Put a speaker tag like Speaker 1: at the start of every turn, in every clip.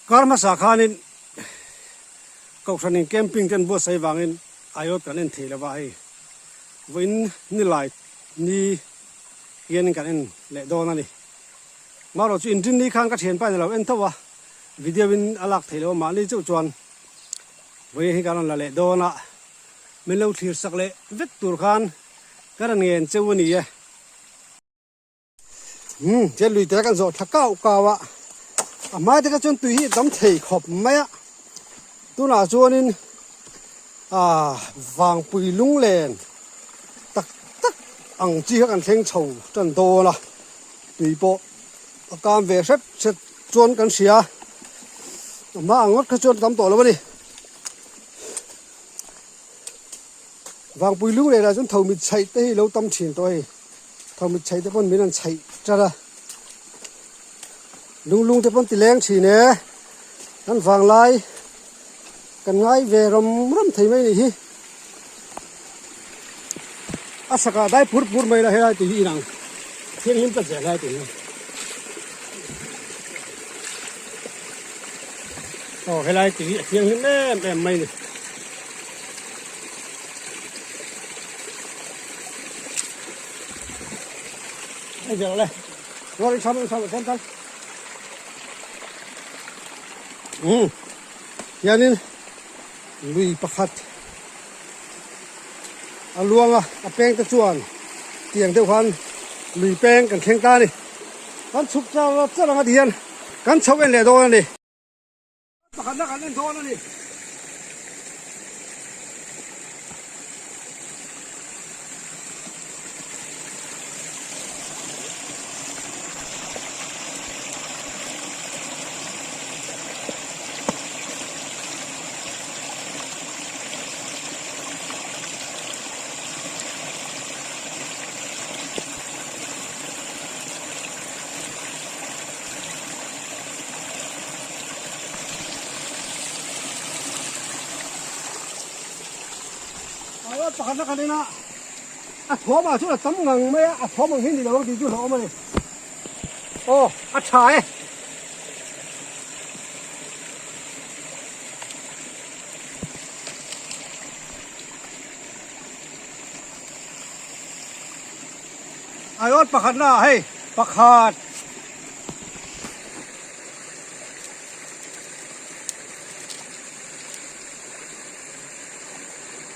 Speaker 1: Kar hmasa khanin Kohhranin camping te an buatsaih vangin aiawt kan en thei lova hei vawiin nilai ni hianin kan en leh dawn a ni. Marawh chu inrinni khan ka thianpa in a lo en tho a, video in a lak theih loh a mahni chauh chuan vawiin hi kan rawn la leh dawn a, min lo thlir sak leh vek tur khan ka rawn ngen cheu a ni e. Umm tian lui te kan zawh thla kau kau a, a hmai te kha chuan tui hi a tam thei khawp mai a, tunah chuanin ah vangpui lunglen tak tak ang chi kha kan thleng chho tan dawn a, tui pawh a kam ve hret hret chuan kan hria, a hma ang ngawt kha chuan a tam tawh lo a ni. Vangpui lunglen ah chuan tho mit chhaih te hi lo tam thin tawh a hei. Thawmit chhaih te pawn min rawn chhaih ṭar a, lunglung te pawn ti leng ṭhin e, kan vanglai kan ngai ve rawm rawm thei mai a nih hi. A sakah dai pur pur mai la helai tih hi inang thianghlim tlat zel lai tih hi. Aw helai tih hi a thianghlim em em mai a ni. Hianin lui pakhat a luang a a peng te chuan tiang deuh khan lui peng kan thleng ta a ni kan chhuk char char ang a ti hian kan chho en leh dawn a ni. Pakhatna kan en dawn a ni. Pakhatna kan en a, a thawmah chuan a tam ngang mai a, a thawm ang hi ni lo ang tih chu hlauhawm a ni. Aw, a tha e. Aiawt pakhatna ah hei pakhat.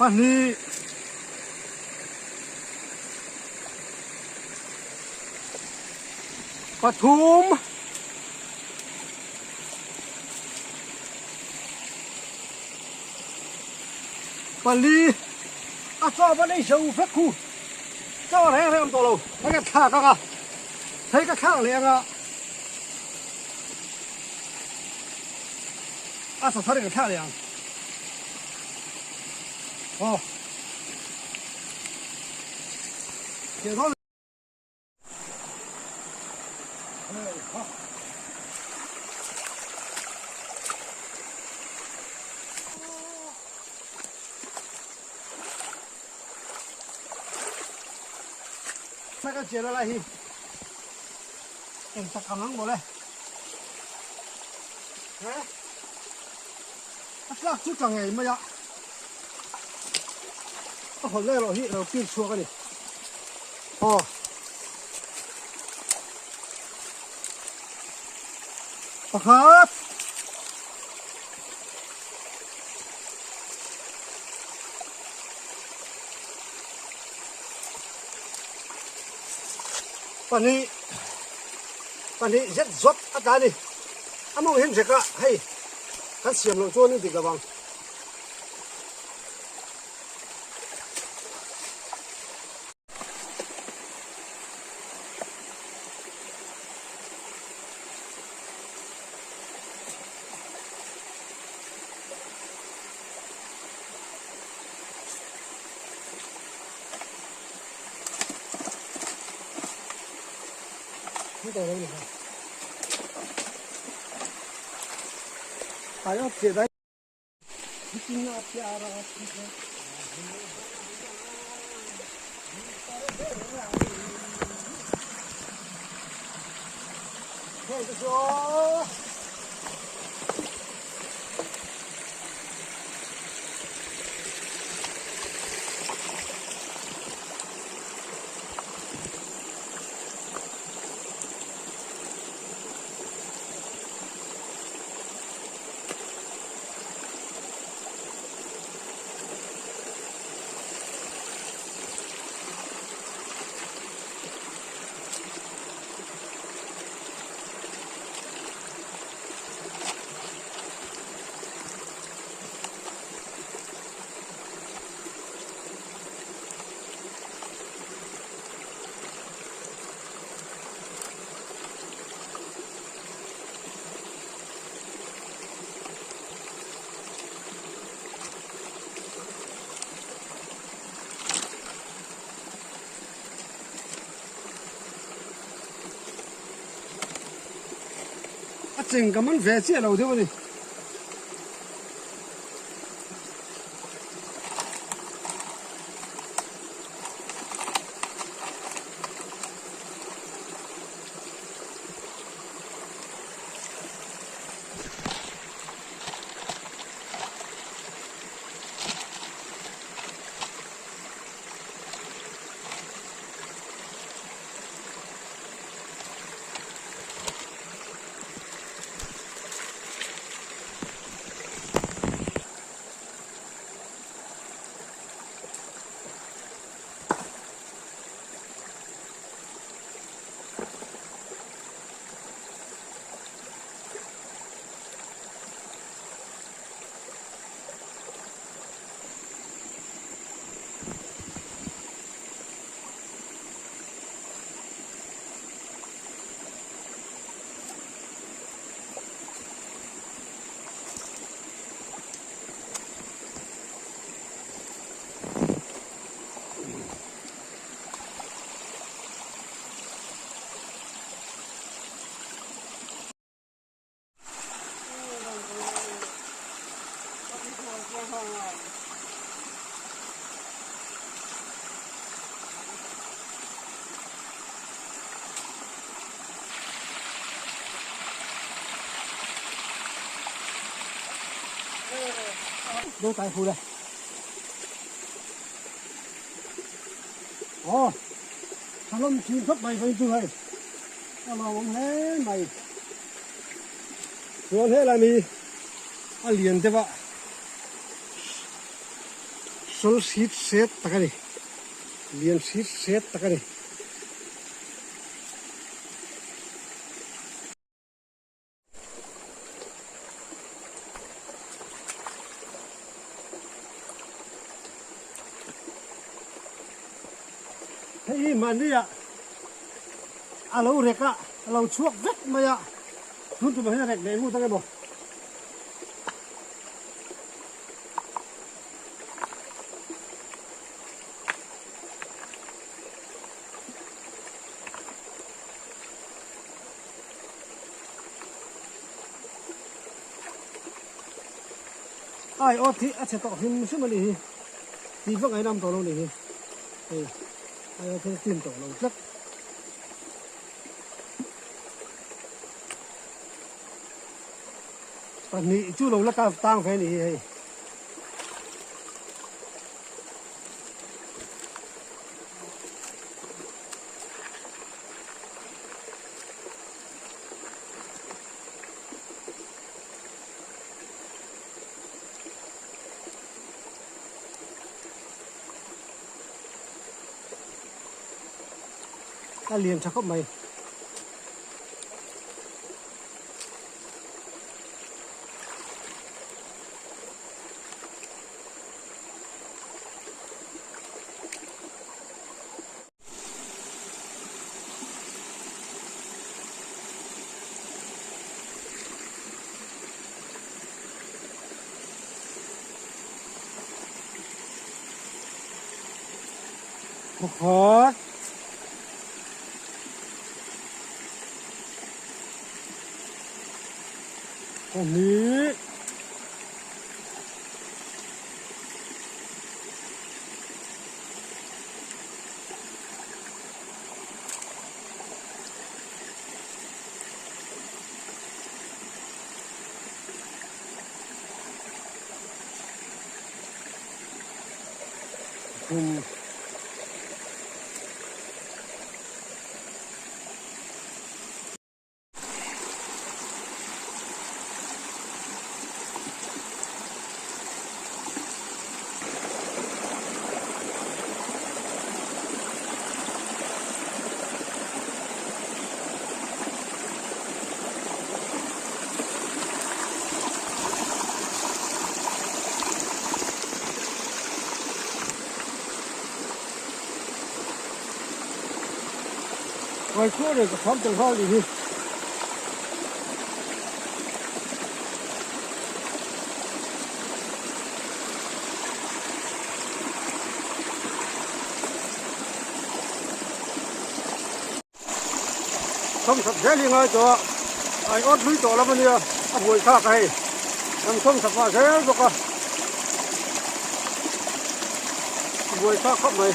Speaker 1: Pahnih. Pathum. Pali. A chaw va nei zo vek khu. Chaw reng reng awm tawh lo. Hei ka thlak ang a. Hei ka thlak leh ang a. A sa thar in ka thlak leh ang. Aw. Thian dawn. Hei ha. Hmai kan chian lai hi eng tak ang ang mawle he a tlak chu tla ngei mai a a hawlh lai erawh hi a lo pir chhuak a ni aw. Pakhat. Pahnih pahnih zet zawt a tla a ni. A mawng hian rek a hei kan siam loh chuan in dik lo ang. cheng ka man ve chiah lo deuh a ni. Aw thalawm thin khawp mai vawiin chu hei a lawmawm hle mai chuan helai mi a lian deuh a sawl hrit hret tak a ni lian hrit hret tak a ni. Hei hi mahni ah a lo rek a, a lo chhuak vek mai a, tun tumah hian a rek leh ngut ang emaw. Ai aw thih a chhe tawh hrim hrim a nih hi tih vak ngaih nam tawh lo nih hi hei ai aw thil chin tawh lo tlat. Pahnih chu lo la tang ve a nih hi hei. A lian tha khawp mai. Pakhat. Pahnih. Thum. Ngaihtuah reng ka kham tel nghal nih hi. Thawmhnaw zel hi ngai tawh a, Aiawt hlui tawh lam a nia, a buai thlak a hei. Kan thawm tha pah zel bawk a, a buai thlak khawp mai.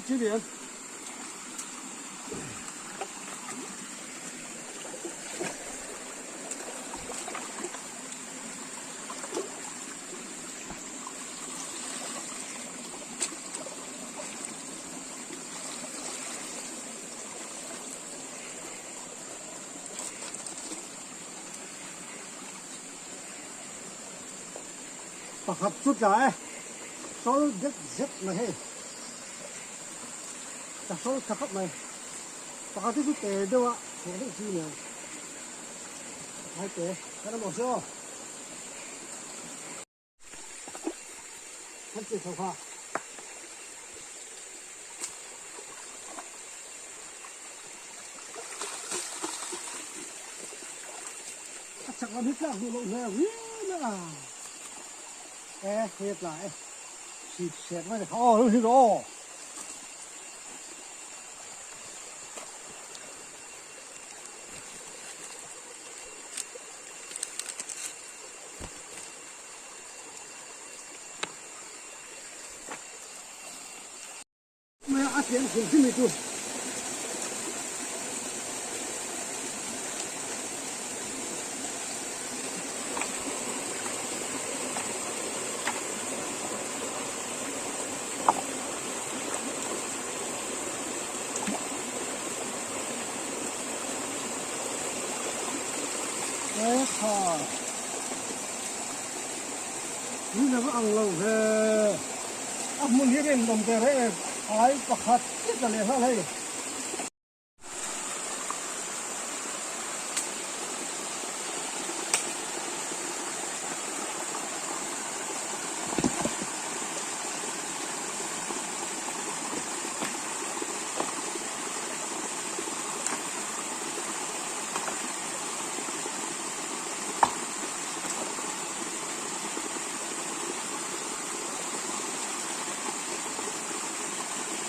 Speaker 1: 几点？Pakhat chu tla e, sawl deuh zet mai hei, ka sawl tha khawp mai, pakhat hi chu te deuh a chhuah deuh chi nia, hai te, ka la mawh se aw. Kan ti tho kha. A chak lam hi tlak duh loh hmel riau mai a. E, he tla e. Sip sek mai kha. Aw, lo hi rawh aw. A pian hrim hrim hi chu E tha. Ni lova ang lo ve. A hmun hi rem awm ve reng e. Ai pakhat chiah ta leh nghal hei.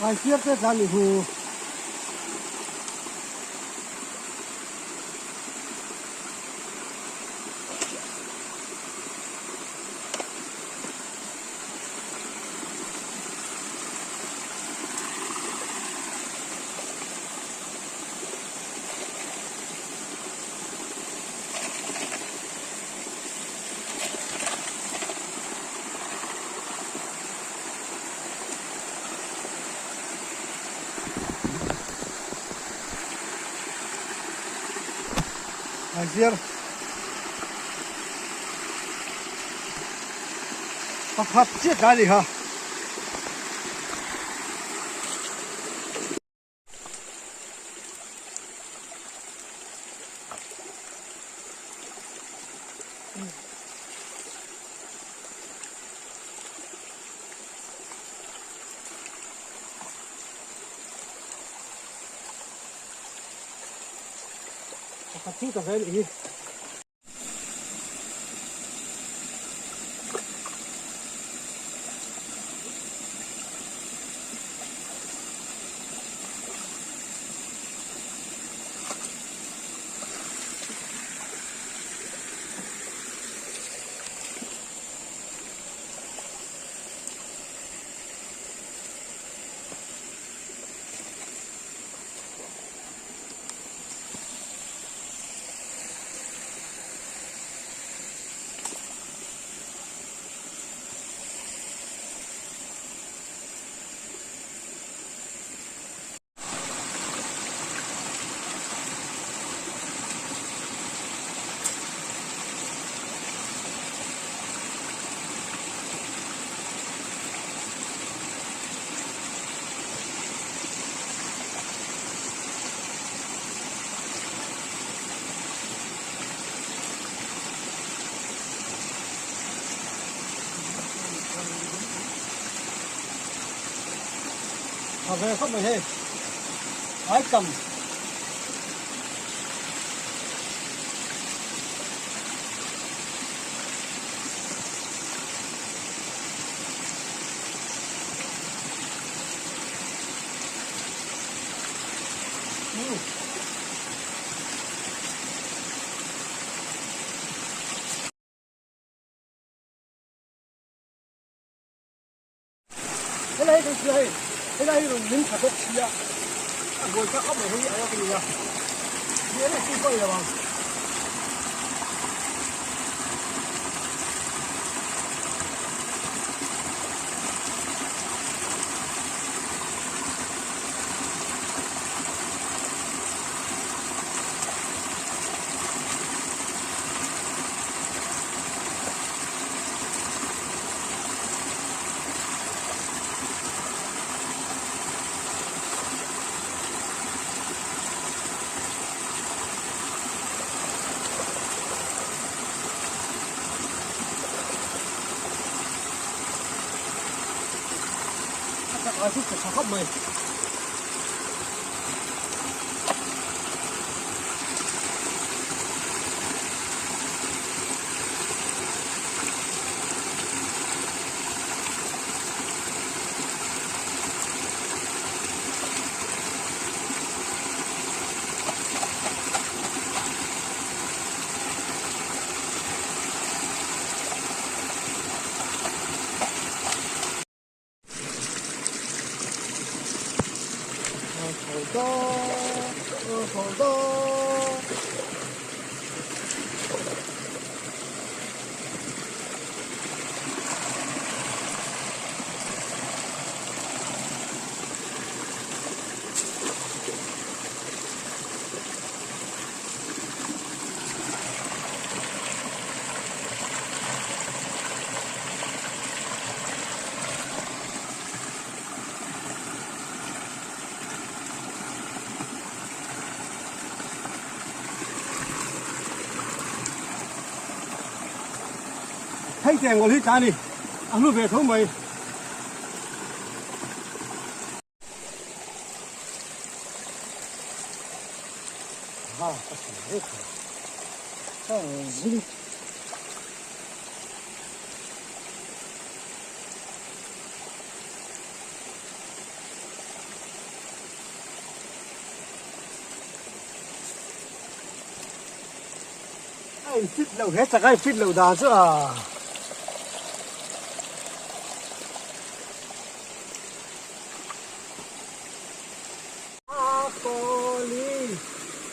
Speaker 1: Ai siar te tlan ni hu. Aizir pakhat chiah tlai ni kha. Pakhat chu ta ve anih hi. Tha ve khawp mai hei. Aikam. Helai kan hria hei, helai hi rawn lim tha bawk si a, a buai tak khawp mai hei a rawk a ni a, ni em em pawh a ni lo ang. A chak ai chu tha tha khawp mai. Hei te ngawl hi tla a ni, a hlu ve tho mai. Ha, ka hre rek a. Ka zing. A in fit lo he chak a in fit lo dan chu a. A kawli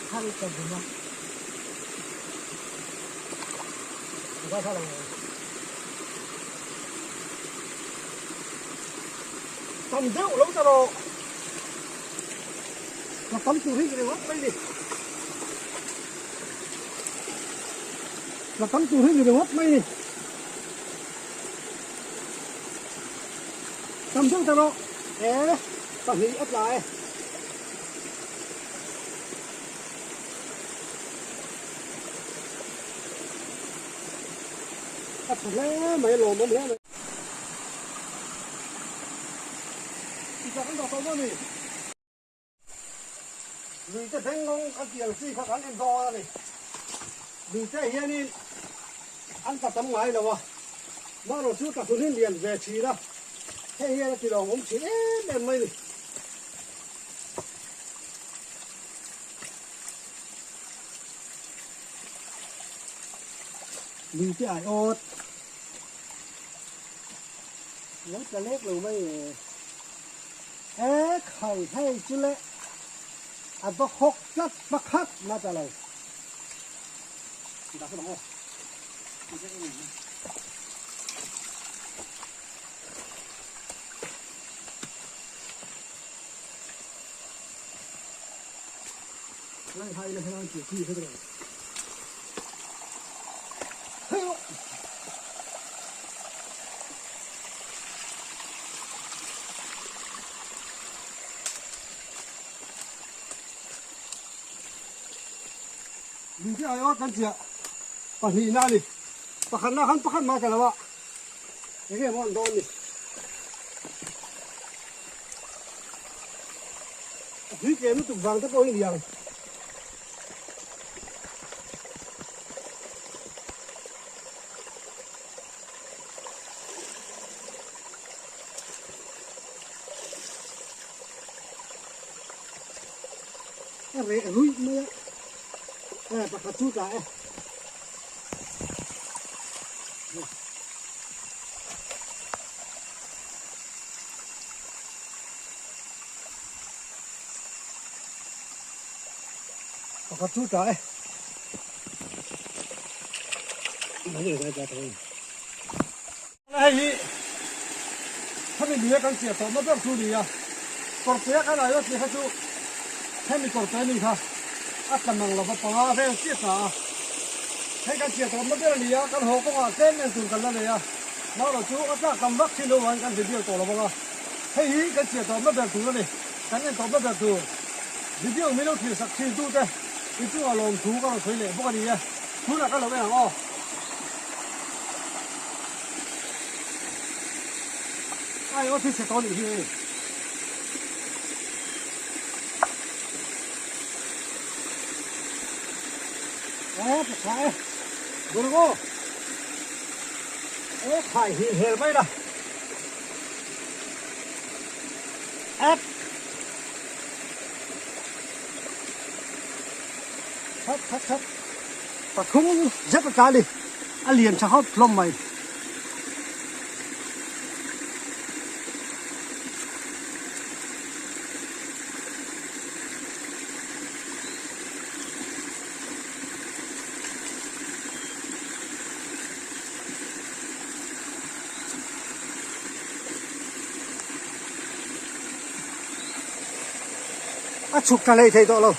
Speaker 1: thang ka bum a. Tam deuh lo ta rawh. Ka tam tur hi ka ringawt mai ni. Ka tam tur hi ni ringawt mai ni. Tam deuh ta rawh. E pahnih a tla e. A tha hle mai lawmawm hle mai. Tichak an dah tawh maw ni? Luite bengngawng kan tih ang chi kha kan en dawn a ni. Luite hianin an tla tam ngai lo a, marawh chu tla hun hi lian ve thin a, hei hian a ti lawmawm thin em em mai ni. Luite ai awt. Lo tla lek lo mai e. E khai hei chu le a va hawk tlat pakhat na ta lo. Dah bang aw. Lai hai na hang chi chi thế này. Lui ai awt kan chiah pahnihna a ni pakhatna khan pakhat mai ka lo a eng nge maw an dawn ni. Tui tlem lutuk vang te pawh hi ni ang. A reh ruih mai a, e pakhat chu tla e. Pakhat chu tla e. Hei hi khami lui a kan chiah tawh na ber chu ni a, kawrte a kan aiawt tih kha chu hemi kawrte ni kha a tla mang lova panga vel chiah tla a, hei kan chiah tawh na ber a ni a, kan haw kawngah tlem en tur kan la nei a, marawh chu a tlak tam vak thin lo vangin kan video tawh lo vang a, hei hi kan chiah tawh na ber tur a ni, kan en tawh na ber tur video min lo thlir sak thin tute i chungah lawmthu ka rawn sawi leh bawk a ni e, tunah ka lo en ang aw. Ai aw thil chhe tawh anih hi hei. E pakha e Guru aw e khai hi hel mai la ek khat khat khat Pathum zet a tla a ni, a lian tha hawp hlawm mai. A chhuk tla hlei thei tawh lo.